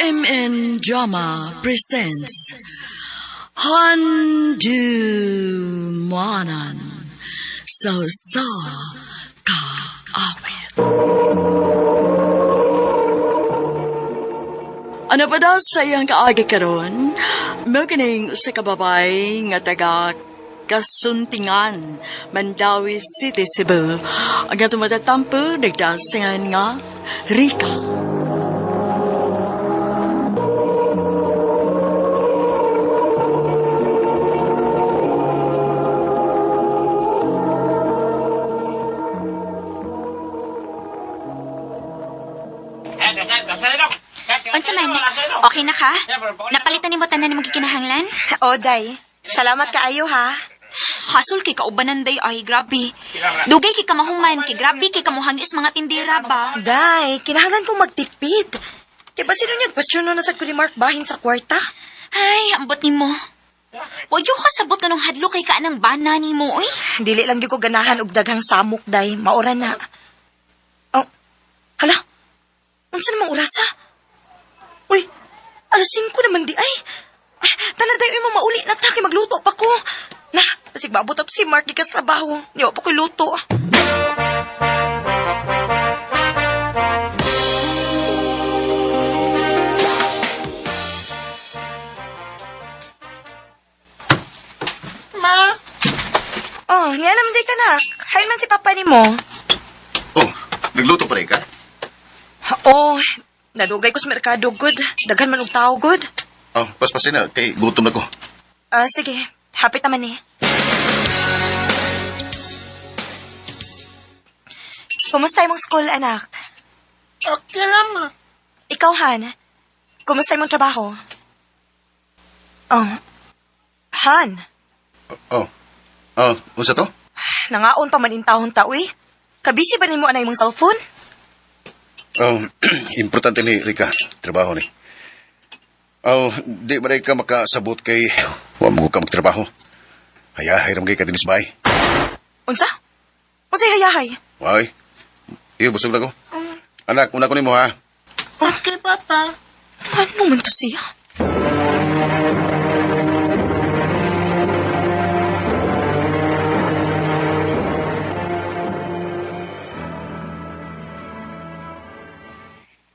RMN Drama presents Handumanan sa Usa Ka Awit. Ano pa daw sa iyang kaagi karon? Mao kining sa kababay nga taga Kasuntingan, Mandawi City, Cebu. Ang atong matatampo, nagdasingan nga Rika. Unsa man? Okay na ka? Napalitan nimo tanan nimong gikinahanglan? O, Day. Salamat kaayo, ha? Hasol kay kaubanan day ay grabe. Dugay kay kamahuman kay grabe kay kamuhangis mga tindera ba. Day, kinahanglan kong magtipid. Kaya ba sino niya question na sa ko ni Mark bahin sa kwarta? Ay, ambot nimo. Wa gyud ko sabot kanong hadlo kay kaanang bana nimo oy. Dili lang gyud ko ganahan og daghang samok, Day. Maora na. Oh, hala. Unsa namang orasa? Uy, alas 5 naman di ay. Ah, tanan day, uy, mamauli na ta kay magluto pa ko. Na, basig maabot ato si Mark gikas trabaho. Di wa pa ko'y luto. Ma, Oh, nga naman day ka na. Hain man si papa ni mo. Oh, nagluto pa rin ka? Oh, nadugay ko sa merkado, good. Daghan man og tao, good. Oh, paspasin na, kay gutom na ko. Ah, sige. Happy taman eh. Kumusta imong school, anak? Okay lang, ma. Ikaw, Han. Kumusta imong trabaho? Oh. Han, Oh, oh, unsa to? nangaon pa man intahon ta, uy. Kabisi ba nimo anay imong cellphone? Oh, importante ni Rika, trabaho ni. Oh, di ba ka makasabot kay wa mo ka magtrabaho. Hayahay ra man kay ka dinis bay. Unsa? Unsay hayahay? Way. Iyo busog na ko. Anak, una ko nimo ha. Okay, Papa. Ano man to siya?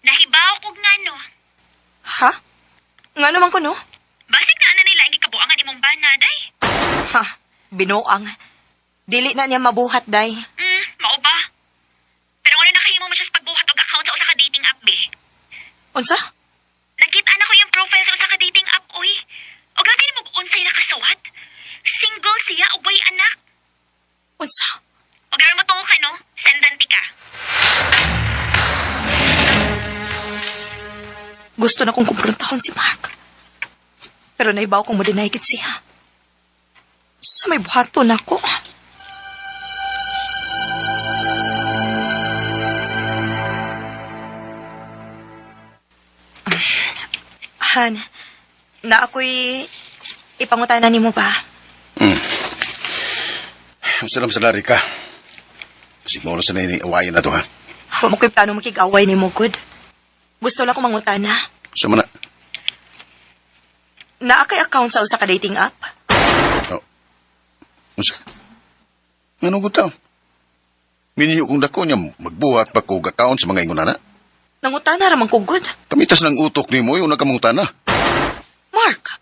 Nahibaw kog ngano. Ha? Nga naman ko, no? Basig na ana nila gikabuangan imong bana day. Ha? Binuang. Dili na niya mabuhat, day. Mao ba? Pero wala nakahimo mo siya sa pagbuhat og account sa usa ka dating app be. Unsa? Nakita na ko yung profile sa usa ka dating app oy. O grabe nimo unsay nakasuwat. Single siya ug way anak. Unsa? O garo mo tuo ka no? Sendan ti ka. Gusto na kong kumprontahon si Mark. Pero naibaw kong mo-deny gid siya. Sa may buhaton ako. Han, na ako'y ipangutana nimo ba? Unsa lang sa Rika? Basig mo na sa nini awayan na to ha. Wa mo ko'y plano makig-away nimo, good. Gusto lang kong mangutana. Sa mana? Naa kay account sa usa ka dating app? Oh. Unsa? Ngano gud Minyo kong dako niya magbuhat pa ko account sa mga ingon na. Nangutana ra man ko, good. Kamitas ng utok nimo yung nakamangutana. Mark!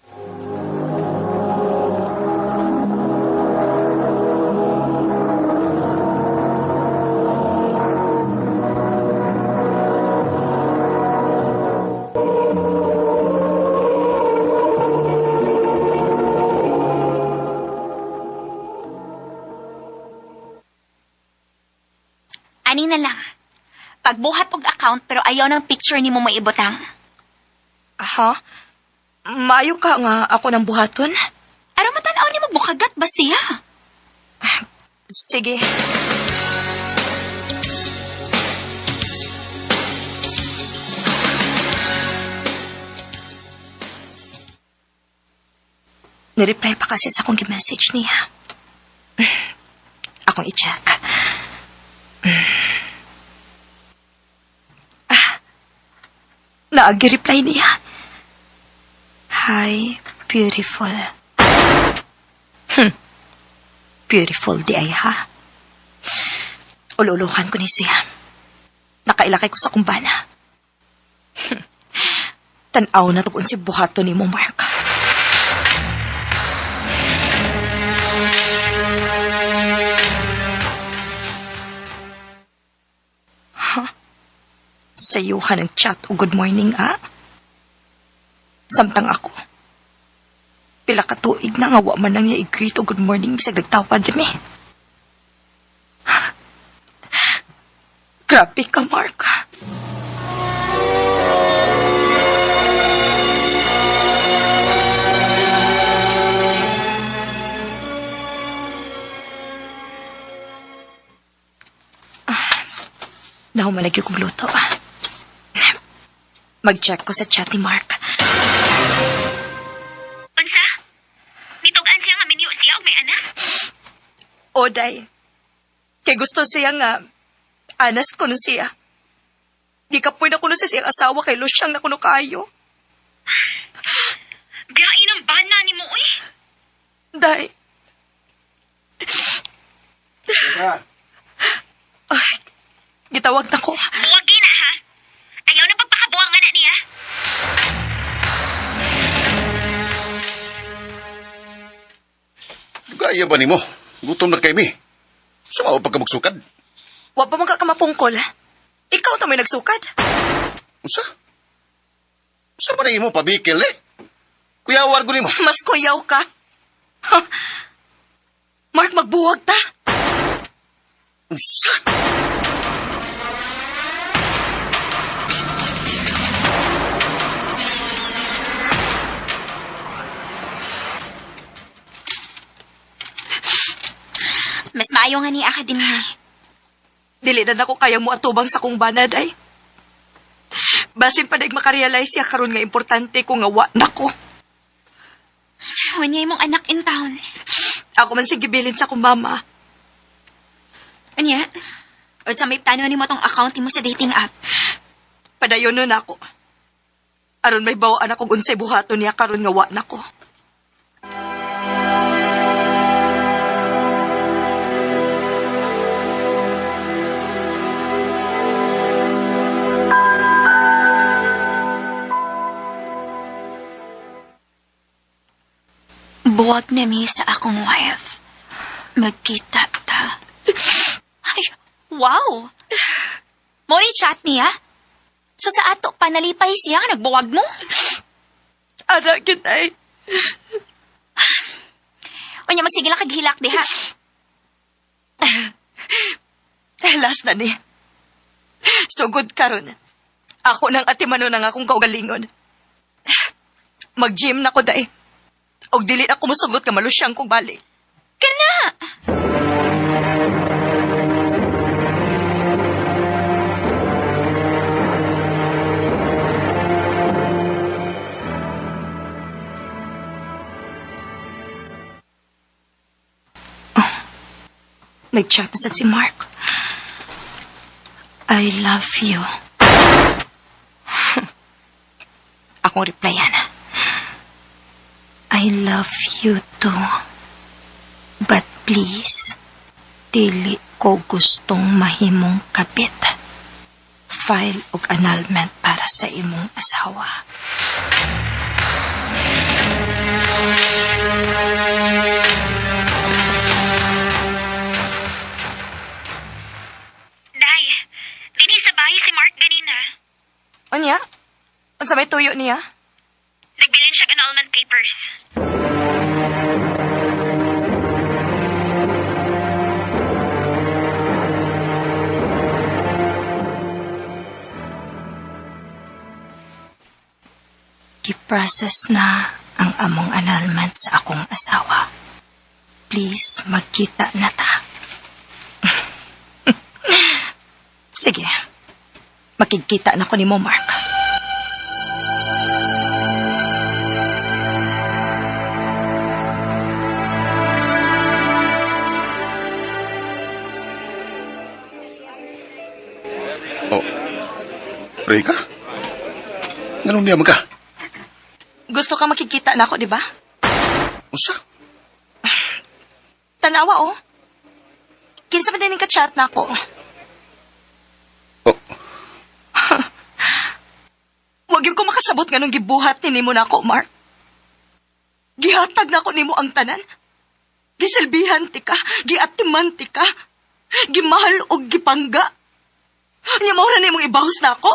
Ani na lang. Pagbuhat og account pero ayaw ng picture nimo maibutang. Ha? Maayo ka nga ako ng buhaton? Aron matan-aw nimo bukagat ba siya? Sige. Nireply pa kasi sa akong message niya. Akong i-check. Ah, Gi-reply niya. Hi, beautiful. Beautiful di ay ha. Ululuhan ko ni siya. Nakailakay ko sa kumbana. Tanaw na tugon si buhato ni mo, Mark. Ha? Sayuhan ang chat o good morning, ah? Samtang ako. Pila ka tuig na nga wa man lang niya i-greet o good morning bisag nagtawad mi. Grabe ka, Mark. Nahumalag yung luto. Mag-check ko sa chat ni Mark. Unsa? Nitug-an siya nga minyo siya og may anak? Oday. Kay gusto siya nga, honest ko nun siya. Di ka pwede kuno sa siyang asawa kay Lusyang na kuno kayo. Biyain ang bana ni mo, uy. Day. Ay, gitawag na ko. Buwagi na, ha? Ayaw na pagpakabuang anak niya. Gaya ba nimo? Gutom na kay mi. Sumao pa ka magsukad. Wa pa man ka kamapungkol. Ikaw ta may nagsukad. Unsa? Unsa ba nimo pabikil eh? Kuyawar ko nimo. Mas kuyaw ka. Ha? Mark, magbuwag ta. Unsa? Mas maayo nga niya ka din, ha? Dili na nako kayang moatubang sa kong banad ay. Basin pa dag makarealize siya karon nga importante ko nga wa nako. Wanya imong anak in town. Ako man sige gibilin sa akong mama. Anya? O sa may plano nimo tong account nimo sa dating app. Padayon nun ako. Aron may bawaan ako unsay buhaton niya karon nga wa nako. Buwag na mi sa akong wife. Magkita ta. Ay, wow! Mo ni chat niya? So sa ato pa nalipay siya nga nagbuwag mo? Ara gyud ay. Unya magsige lang kaghilak diha. Last na ni. Sugod karon. Ako nang atimano ng akong kaugalingon. Mag-gym na ko day. Og dili ako musugot ka malusyang kong balik. Kana! Nag-chat na sad si Mark. I love you. Akong replyan. I love you too. But please, dili ko gustong mahimong kapit. File og annulment para sa imong asawa. Day, dinhi sa bahay si Mark ganina. Unya? Unsa may tuyo niya? Nagbilin siya annulment papers. Gi-process na ang among annulment sa akong asawa. Please, magkita na ta. Sige. Makikita na ko ni mo, Mark. Oh. Rika? Nganong niya man ka? Gusto ka makikita na ako, di ba? Unsa? Tanawa, oh. Kinsa man din ka chat na ako. Oh, Wag yung ko makasabot nga nung gibuhat ni nimo na ako, Mark. Gihatag na ako nimo ang tanan. Gisilbihan ti ka, giatiman ti ka, gimahal og gipangga. Nya mao ra nimong ibahos na ako.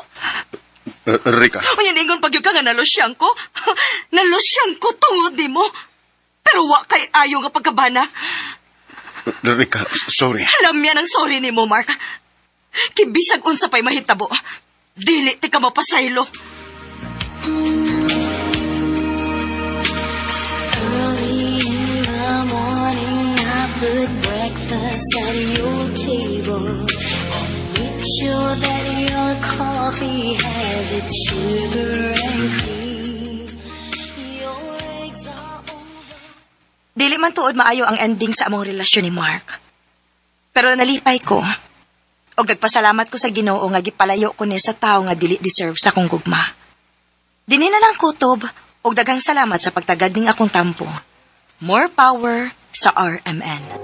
Rika. Unya ningon pag yun ka nga nalusyang ko. Nalusyang ko tungod nimo. Pero wa kay ayo nga pagkabana. Rika, sorry. Alam yan ang sorry nimo, Mark. Kibisag unsa pa'y mahitabo. Dili ti ka mapasaylo. Early in the morning, I put breakfast at your table. I make sure that your coffee has its sugar and cream. Your eggs are over. Dili man tuod maayo ang ending sa among relasyon ni Mark. Pero nalipay ko. Og nagpasalamat ko sa Ginoo nga gipalayo ko niya sa tao nga dili deserve sa akong gugma. Dini na lang kutob og daghang salamat sa pagtagad ning akong tampo. More power sa RMN.